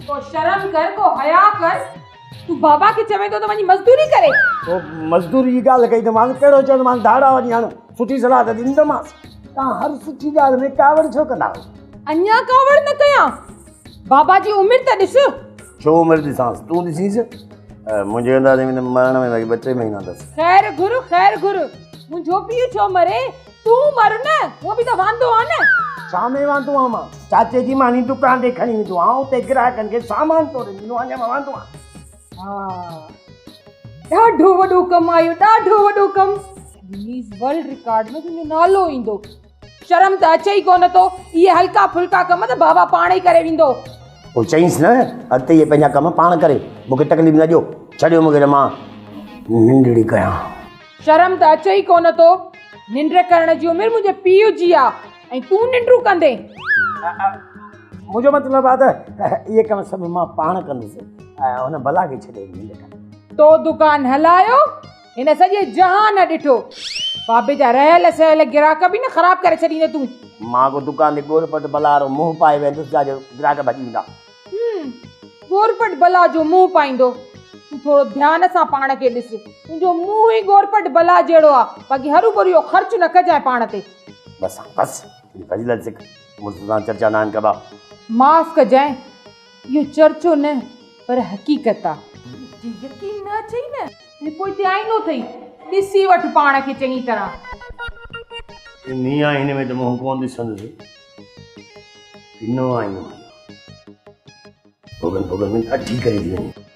ڪو شرم ڪر، ڪو حياء ڪر. تون بابا کي چوين ٿو ته وڃي مزدوري ڪري. تو مزدوري جي ڳالهه ڪئي ته مان ڪهڙو چوندومانس، ڌاڙا وڃي هڻ. سٺي صلاح ته ڏيندومانس. توهان هر سٺي ڳالهه ۾ ڪاوڙ ڇو ڪندا آهيو؟ اڃا ڪاوڙ نه ڪيان، بابا جي عمر ته ڏس. ڇو عمر ڏسانس؟ تون ڏسينس؟ منهنجي اندازي ۾ ته مرڻ ۾ باقي ٻه ٽي مهينا اٿس. خير گهر، خير گهر. منهنجو پيء ڇو مري؟ تون مر نه، هونء به ته واندو آن نه. ڇا ۾ واندو آهيان مان؟ چاچي جي ماني دڪان تي کڻي ويندو آهيان، اتي گراهڪن کي سامان توري ڏيندو آهيان، اڃا مان واندو آهيان. ها، ڏاڍو وڏو ڪم آهيو، ڏاڍو وڏو ڪم. گنيز ورلڊ رڪارڊ ۾ تنهنجو نالو ايندو. شرم ته اچي ئي ڪونه ٿو. اهي هلڪا ڦلڪا ڪم ته بابا پاڻ ئي ڪري ويندو. پوء چئينس نه، اڳتي اهي پنهنجا ڪم پاڻ ڪري، مون کي تڪليف نه ڏيو، ڇڏيو مون کي ته مان ننڊڙي ڪيان. شرم ته اچي ئي ڪونه ٿو. ننڊ ڪرڻ جي عمر منهنجي پيء جي آ ۽ تون ننڊون ڪندين. منهنجو مطلب آ ته اهي ڪم سڀ مان پاڻ ڪندس ۽ ان بلا کي ڇڏي ننڊ ڪر. تو دڪان هلايو، هن سڄي جهان ڏٺو. بابي جا رهيل سهيل گراهڪ به نه خراب ڪري ڇڏيندين تون. مان ڪو دڪان تي ڳورپٽ بلا وارو منهن پائي ويندس جا جو گراهڪ ڀڄي ويندا. ڳورپٽ بلا جو منهن پائيندو. تون ٿورو ڌيان سان پاڻ کي ڏس. تنهنجو منهن ئي ڳورپٽ بلا جهڙو آ. باقي هروڀرو اهو خرچ نه ڪجانء پاڻ تي. بس هاڻ بس. اهڙي فضيلت سک. مڙس سان چرچا ناهن ڪبا. معاف ڪجانء. اهو چرچو نه پر حقيقت آ. جي يقين نه اچئي نه ته پوء هتي آئينو اٿئي. ڏسي وٺ پاڻ کي چڱي طرح. انهيء آئيني ۾ ته منهن ڪونه ڏسندس. ڪنو آئينو آهي. ڀوڳن ڀوڳن ۾ ڏاڍي ڪري ٿي وڃي.